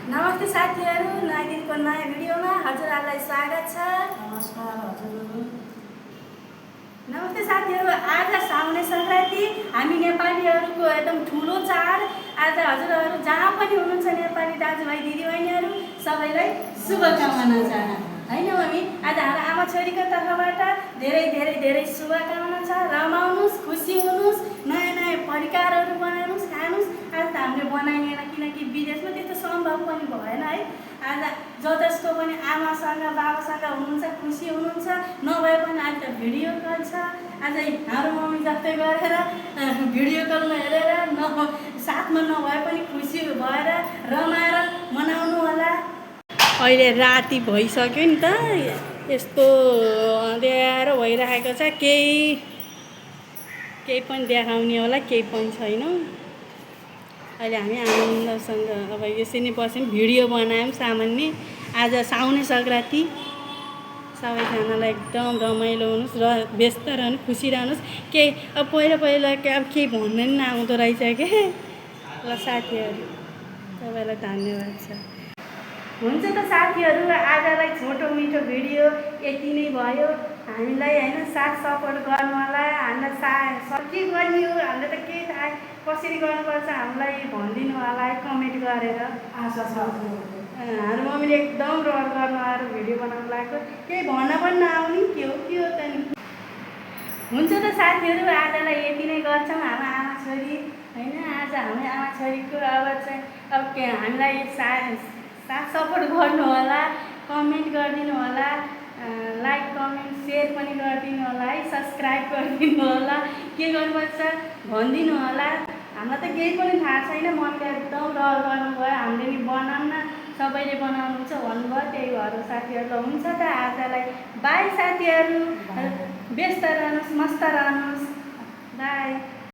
नमस्ते साथीहरू, नयाँ दिनको नयाँ भिडियोमा हजुरहरूलाई स्वागत छ। नमस्कार हजुर। नमस्ते साथीहरू, आज साउने सङ्क्रान्ति हामी नेपालीहरूको एकदम ठुलो चाड। आज हजुरहरू जहाँ पनि हुनुहुन्छ नेपाली दाजुभाइ दिदीबहिनीहरू सबैलाई शुभकामना छ हैन मम्मी। आज हाम्रो आमा छोरीको तर्फबाट धेरै धेरै धेरै शुभकामना छ। रमाउनुस्, खुसी हुनुस्, नयाँ नयाँ परिकारहरू बनाउनुस्, खानुस्। आज त हामीले बनाइएन किनकि विदेशमा त्यस्तो सम्भव पनि भएन है। आज जसको पनि आमासँग बाबासँग हुनुहुन्छ, खुसी हुनुहुन्छ, नभए पनि आज त भिडियो कल छ। आज हाम्रो मम्मी जस्तै गरेर भिडियो कलमा हेरेर साथमा नभए पनि खुसी भएर रमाएर मनाउनु होला। अहिले राति भइसक्यो नि त, यस्तो अँध्यारो भइरहेको छ, केही पनि देखाउने होला केही पनि छैन। अहिले हामी आनन्दसँग अब यसरी बस्यौँ, भिडियो बनायौँ सामान्य। आज साउने सङ्क्रान्ति, सबैजनालाई एकदम रमाइलो हुनुहोस् र व्यस्त रहनु, खुसी रहनुहोस्। केही अब पहिला अब केही भन्नु पनि नआउँदो रहेछ के ल साथीहरू, तपाईँलाई धन्यवाद छ। हुन्छ त साथीहरू, आजलाई छोटो मिठो भिडियो यति नै भयो। हामीलाई होइन साथ सपोर्ट गर्नु होला। हामीलाई के गर्ने हो, हामीले त केही थाहा कसरी गर्नुपर्छ हामीलाई भनिदिनु होला है कमेन्ट गरेर। आशा छ हाम्रो मम्मीले एकदम रहर गर्नु आएर भिडियो बनाउनु लाग्यो, केही भन्न पनि नआउने के हो त नि। हुन्छ त साथीहरू, आजलाई यति नै गर्छौँ हाम्रो आमा छोरी होइन। आज हामी आमा छोरीको अब के हामीलाई साथ सपोर्ट गर्नु होला, कमेन्ट गरिदिनु होला, लाइक कमेन्ट सेयर पनि गरिदिनु होला है, सब्सक्राइब गरिदिनु होला, के गर्नुपर्छ भनिदिनु होला। हामीलाई त केही पनि थाहा छैन, मम्मीले एकदम रहर गर्नुभयो, हामीले नि बनाउन सबैले बनाउनुहुन्छ भन्नुभयो, त्यही भएर साथीहरू हुन्छ त आजलाई बाई साथीहरू, व्यस्त रहनुहोस्, मस्त रहनुहोस्, बाई।